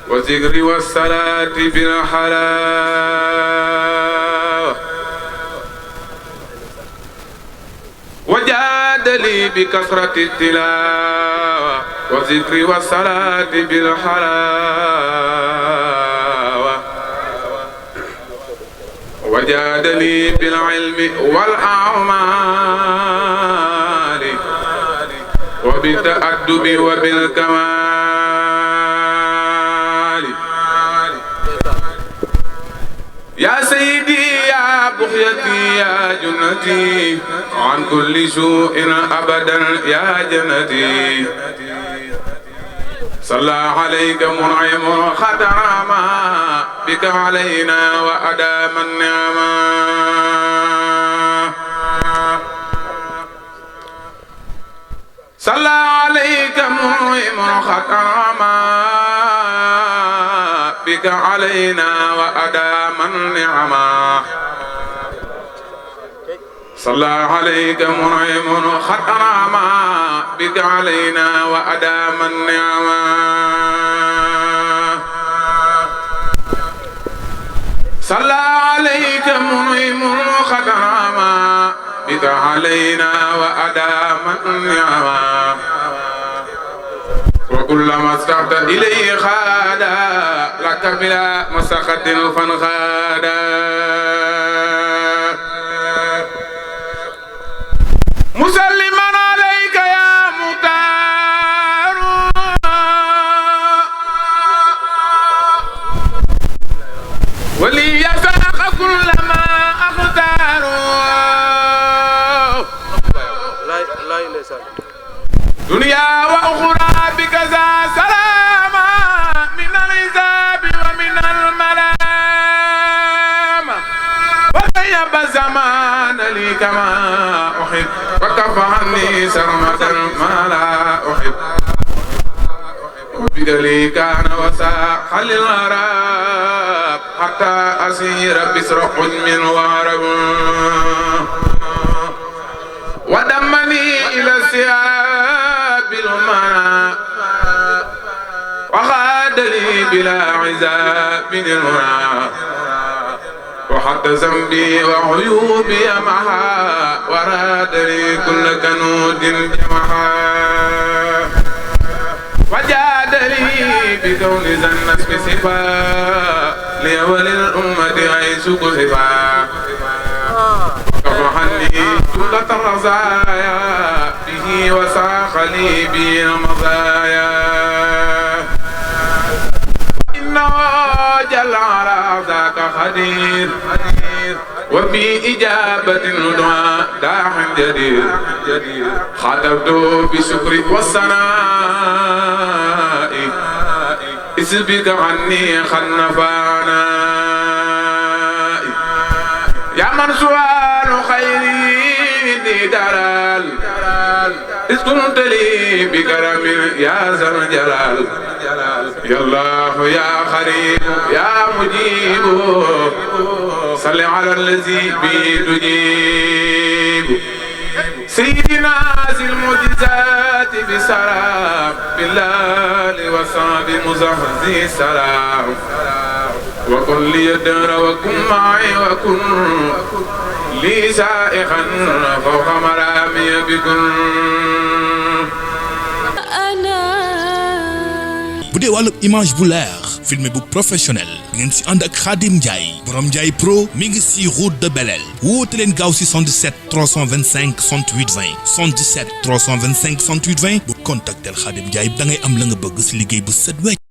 والذكر والصلاة بالحلاوة وجاد لي بكثرة التلاوة والذكر والصلاة بالحلاوة وجاد لي بالعلم والأعمال وبالتأدب وبالكمال يا سيدي يا بغيتي يا جنتي عن كل سوء أبدا يا جنتي صلى عليك منعم ختراما بك علينا وأدام النعما صلى عليك منعم ختراما بك علينا وأدام النعما صلى عليك منعم ختراما بك علينا وأدام النعما صلى عليك منعم ختراما بك علينا وأدام النعما وكلما استعد إليه خادا لك بلا مسخة فانخادا مسلما عليك يا مختار ولي يفاق كل ما أختار دنيا وأخرى بكذا سلاما من العذاب ومن الملام وطيب الزمان لي كما أحب وكف عني سرمدا ما لا أحب وبك لي كان وساق للغراب حتى أسير بسر حجم وعرب ودمني إلى السياب المنى وخاد لي بلا عذاب المنى وحتى ذنبي وعيوبي معها وراد لي كل كنود جمعها وجاد لي بكون ذا النسب صفا لي وللأمة عيش كسفا وكفحني جملة الرزايا به وساق لي بي المزايا إنه جل على ذاك خدير وبإجابة الدعاء داع جدير خاطبت بشكر والثناء اسبك عني خلفانا يا من سؤال خيري دلال اسكنت لي بكرم يا ذا الجلال يا الله يا خريب يا مجيب صل على الذي به تجيب سيدنا ذي المعجزات بسلام بالله وصحب مزهزي سلام وكن لي الدهر وكن معي وكن لي سائقا فوق مرامي بكن bu dee wàllu image bu leer filmé bu professionnel ngeen si ànd ak Khadim Ndiaye borom Ndiaye Pro mi ngi si route de Belel woote leen gaaw si 77 325 68 20 77 325 68 20 bu contactel Khadim Ndiaye da ngay am la nga bëgg si liggéey bu set wecc